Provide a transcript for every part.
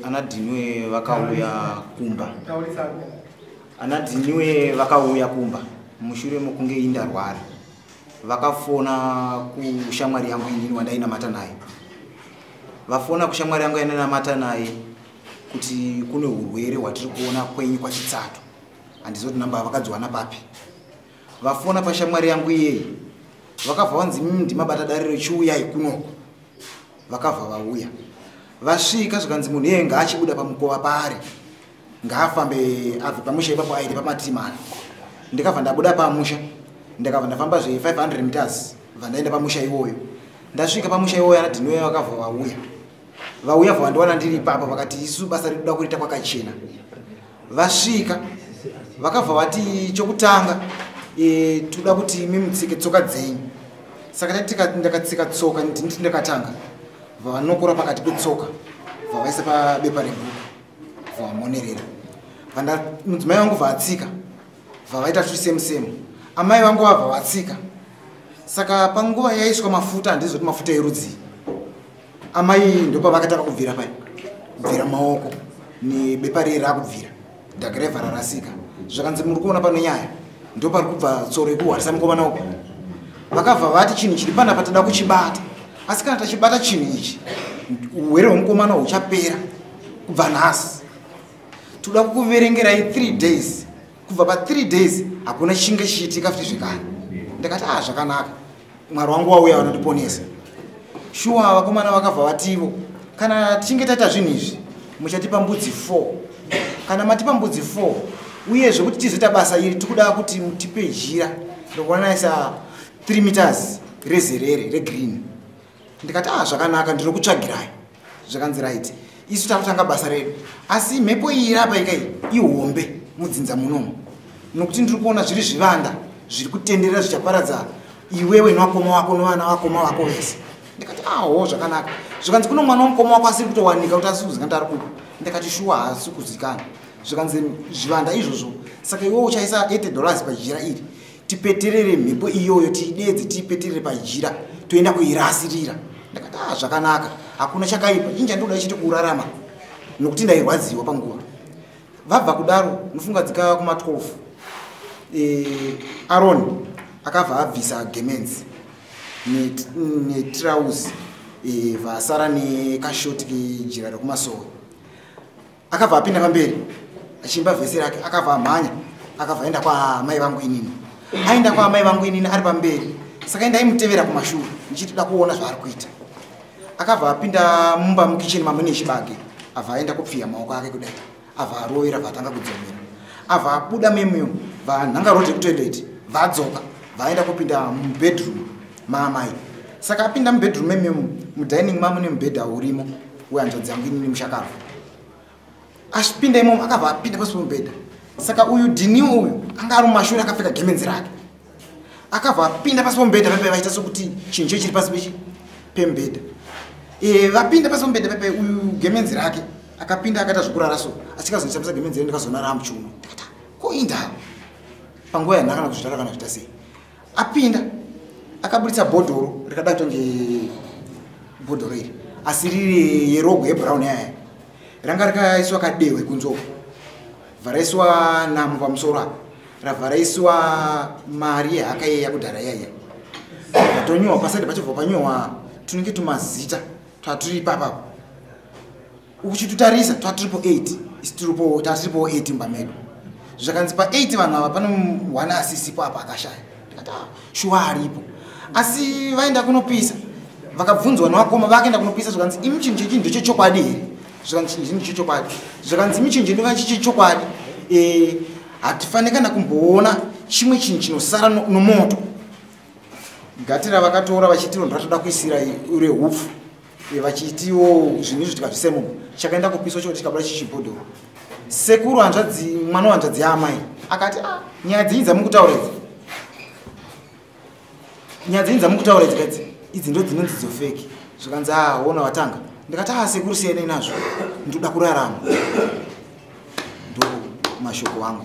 Ana Dhinwe vakauya kumba. Ana Dhinwe vakauya kumba mushure mokunge indarwara. Vakafona kushamwari yangu inini wandainamata naye. Vafona kushamwari yangu yandainamata naye kuti kune urwere hwatiri kuona kwenyu kwaChitsato. Handizoti namba vakadziwana papi. Vafona pashamwari yangu iyeyi. Vakabva vanzi mimi ndimabata dariro chiuyai kunoko. Vakabva vauya. Vasvika zvikanzi munhu iyeye ngaachibuda pamukova paari. Ngaafambe abve pamusha ipapo aende pamatimana. Ndikabva ndabuda pamusha. Ndakabva ndafamba zve 500 meters bva ndaenda pamusha iwoyo. Ndasvika pamusha iwoyo ana Dinoya vakabva vauya. Vauya bva vandiwana ndiri ipapo vakati isu basa redu da kuriita kwakachena. Vasvika vakabva vati chokutanga toda kuti imi mutsike tsoka dzenyu. Saka ndakatsika tsoka ndini ndakatanga. Vanokora pakati petsoka vavaisa pabepa rebhuku vavamonerera. Mudzimai vangu vatsika vavaita futi same same. Amai vangu vabva vatsika. Saka panguva yaiswa mafuta handizoti kuti mafuta erudzii. Amai ndopavakatanga kubvira pai. Kubvira maoko nebepa riri rakubvira. Dhagirevha rarasika. Zvakanzi muri kuona pano nyaya. Ndopari kubva tsoro yekuhwarisa mukomana upi. Vakabva vati chinhu chiri panapa toda kuchibata. Asi kana tachibata chinhu ichi, urwere hwemukomana huchapera kubva nhasi. Toda kukuverengerai 3 days. Kubva pa 3 days hakuna chinge chichiitika futi zvekare. Ndakati zvakanaka. Mwari wangu wauya vanondiponesa. Shuwa vakomana vakabva vativo kana tichinge taita zvinhu izvi muchatipa mbudzi 4. Kana matipa mbudzi 4 uyezve kuti tizoita basa iri tikuda kuti mutipe jira rokuwanisa 3 meters rezerere regreen. Ndikati zvakanaka ndinokutsvagirai. Zvakanzi right. Isu takutanga basa redu. Asi mhepo iyi irapa ikai ihombe mudzinza munomu. Nokuti ndiri kuona zviri zvivanda zviri kutenderera zvichaparadza iwewe nevakoma wako nevana vakoma vako vese. Ndikati ho zvakanaka. Zvikanzi kuno mwana womukoma wako asiri kutowanika kuti asiri kuzikana ari kupi. Ndikati shuwa haasi kuzikana. Zvikanzi zvivanda izvozvo. Saka iwewe uchaisa $80 pajira iri. Tipeterere mhepo iyoyo tiidedze tiipeterere pajira toenda kuirasirira. Ndakati zvakanaka. Hakuna chakaipa. Chinja ndoda chete kurarama. Nokuti ndairwadziwa panguva. Vabva kudaro nofunga dzika kuma 12. Aaron akabva abvisa gemenzi netrauzi vasara nekashoti kejira rekumasowe. Akabva apinda pamberi achiimba vhesi rake, akabva amhanya akabva aenda kwaamai vangu inini. Aenda kwaamai vangu inini ari pamberi. Saka ndaimutevera kumashure ndichitoda kuona zvaari kuita. Akabva apinda mumba mukicheni mamune chibage, abva aenda kupfiya maoko ake kudai. Abva arovera abva atanga kudzomera. Abva abuda memuyo vanhanga road kutoilet vadzoka vaenda kupinda mubedroom maamai. Saka apinda mubedroom memuyo mudining mamune mubhedha urimo wehanzvadzi yangu inini mushakabva. Achipinda imomo akabva apinda pasi pemubhedha. Saka uyu Diniwo uyu anga ari mumashure akapfeka gemenzi rake. Akabva apinda pasi pemubhedha pepe vaita sokuti chinhu cho chiri pasi pemubhedha. Vapinda pasi pemubhedha pepe uyu gemenzi rake akapinda akaita zvekurara so achikazondishamisa gemenzi rake ndikazoona raamuchiuno. Ndakati ko inda panguva yanhaka kana kuzvitara kana kuita sei. Apinda akaburitsa bhodhoro rikada kutonge bhodhoro iri asi riri yerogo yebrown yaya. Ranga rikaiswa kadehwe kunze uko. Vharaiswa namo pamusoro apa. Ravharaiswa mari yehaka iya yakudhara iya. Vatonyorwa paside pachobva panyorwa tunenge tumazita twatiri ipapapo. Uchitutarisa twatiripo 8, isi tiripo tatiripo 8 mumba medu. Zvakanzi pa 8 vanhu ava pane 1 asisipo apa akashaya. Ndikati shuwa aripo. Asi vaenda kunopisa. Vakabvunzwa nevakoma vakaenda kunopisa zvakanzi imi chinhu chechi ndechechokwadi here? Zvakanzi chinhu ndechechokwadi. Zvakanzi imi chinhu chenyu chichechokwadi. Hatifani kana kumboona chimwe chinhu chinosara nomoto. Gatira vakatora vachitiwo ndatoda kuisira rehupfu. Vachitiwo zvinhu izvi tikazvise mumo. Chakaenda kupiswa choti chikabuda chichibhodhoro. Sekuru hanzvadzi mwana wehanzvadzi yaamai akati nyaya dzenyu dzamukutaura idzi. Nyaya dzenyu dzamukutaura idzi kadzi. Idzi ndo dzinonzi dzofeki. Zvikanzi hona watanga. Ndikati sekuru siyanai nazvo. Ndoda kurarama. Ndo mashoko angu.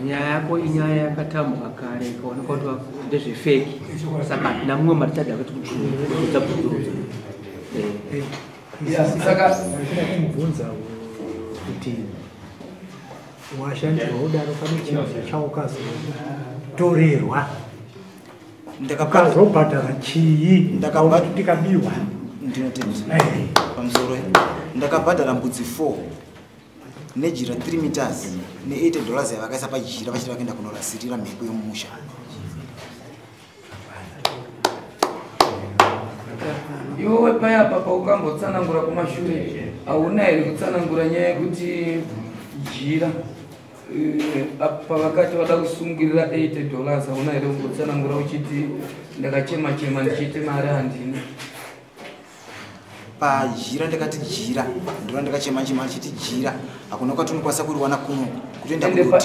Nyaya yako inyaya yakatambwa kare ikaonekwa kuti ndezvefeki. Saka hatina mumwe matichada kuti kudzabvunzurudza. Saka kumubvunza kuti washandirwa udaro pane chinhu chaukazotorerwa ukazobhadhara chii ndikabiwa ndinotenda pamusoro ndakabhadhara mbudzi 4 nejira 3 meters ne$80 yavakaisa pajira vachiti vakaenda kunorasirira mhepo yomumusha. Iwewe paya papa ukambotsanangura kumashure hauna here kutsanangura nyaya yekuti jira pavakati vada kusungirira $80 hauna here kumbotsanangura uchiti ndakachema chema ndichiite mari handina? Pajira ndakati jira ndona ndakachema chema ndichiti jira hakuna kwatinokwanisa kuriwana kuno kutoenda kuno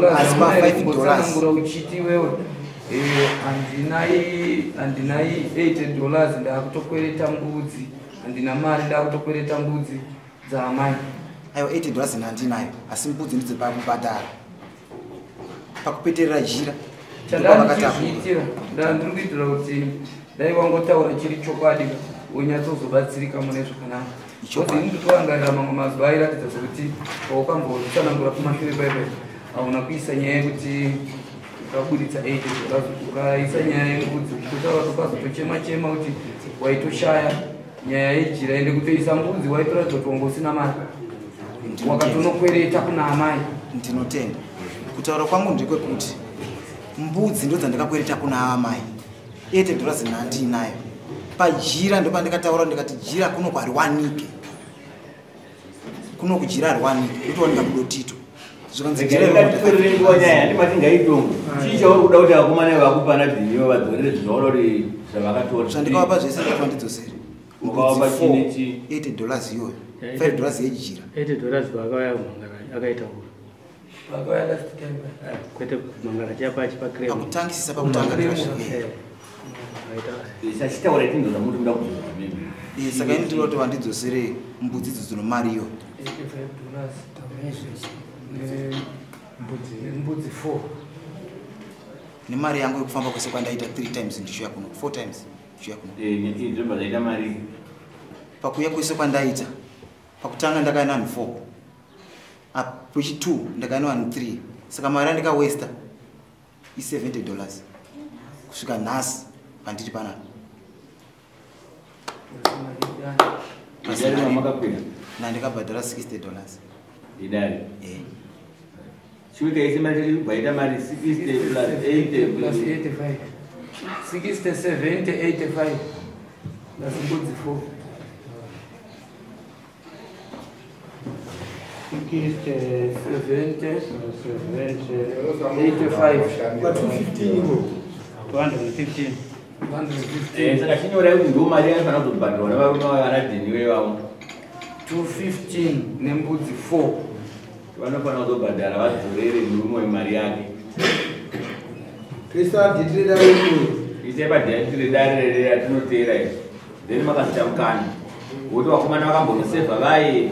asi pa $5 uchiti iwewe handinai $80 ndakutokwereta mbudzi handina mari ndakutokwereta mbudzi dzaamai. Aiwa $80 handinayo asi mbudzi ndidzo pakubhadhara pakupeterera jira chandandizviitira ndandiri kuitira kuti dai wangotaura chiri chokwadi wonyatsozobatsirika mune zvakanaka. Because ini nditorangarira mamwe mazuva airatidza sekuti paukambotsanangura kumashure paipai hauna kuisa nyaya yekuti ukabuditsa $80 ukaisa nyaya yembudzi uchitotaura tokazotochema chema kuti waitoshaya nyaya yejira ende kutoisa mbudzi waitoratidza kuti wanga usina mari wakatonokwereta kuna amai. Ndinotenda kutaura kwangu ndekwekuti mbudzi ndo dzandakakwereta kuna amai $80 handinayo. Pajira ndopandakataura ndikati jira kuno kwariwanike kuno kujira hariwanike ndotowanika kudotito zvikanzi jira nyaya ndimati ngaitongo chii chauri kuda kuti vakomana vakupana dhiniwe vadzorere zvinhu kuti zvavakatora zvandikavapa zvese ndati vandidzosere ukavapa chine chi $80 iyoyo $5 yejira $80 vakauya akaita uro vakauya last time kwete kumangara chapa achipa krem pakutangisisa pakutanga sachitaura itinzo zvamuti muda kudzora mimi. Saka ini ndinoda kuti vandidzosere mbudzi idzo dzino mari iyoyo $85 mbudzi 4 nemari yangu yekufamba kwese kwandaita 3 times ndichiuya kuno 4 times ndichiuya kuno. Ndobva zvaita mari pakuuya kwese kwandaita pakutanga ndakaina vanhu 4 pechi 2 ndakaina vanhu 3 saka mari yandikawesta i$70 kusvika nhasi pandiri panapa. Nandikabhadhara $60 idari chiuita ise mari bvaita mari 60 plus 80 plus 85 60 70 85 plus mbudzi 4 60 70 85 215 215. Saka chinyorai kuti ndo mari yanofanira kuzobhadharwa nevarume vanadhiniwe vavo 215 nembudzi 4 vanofanira kuzobhadhara vadzorere murume wemari yake. Isai padhitire dare ratinoteera izvi then makasita mukana woti vakomana vakambonosevha vaye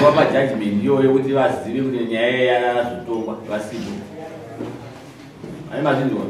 vapa judgment iyoyo kuti vazive kuti nyaya yazotongwa vasipo. Ane mazvinzwa?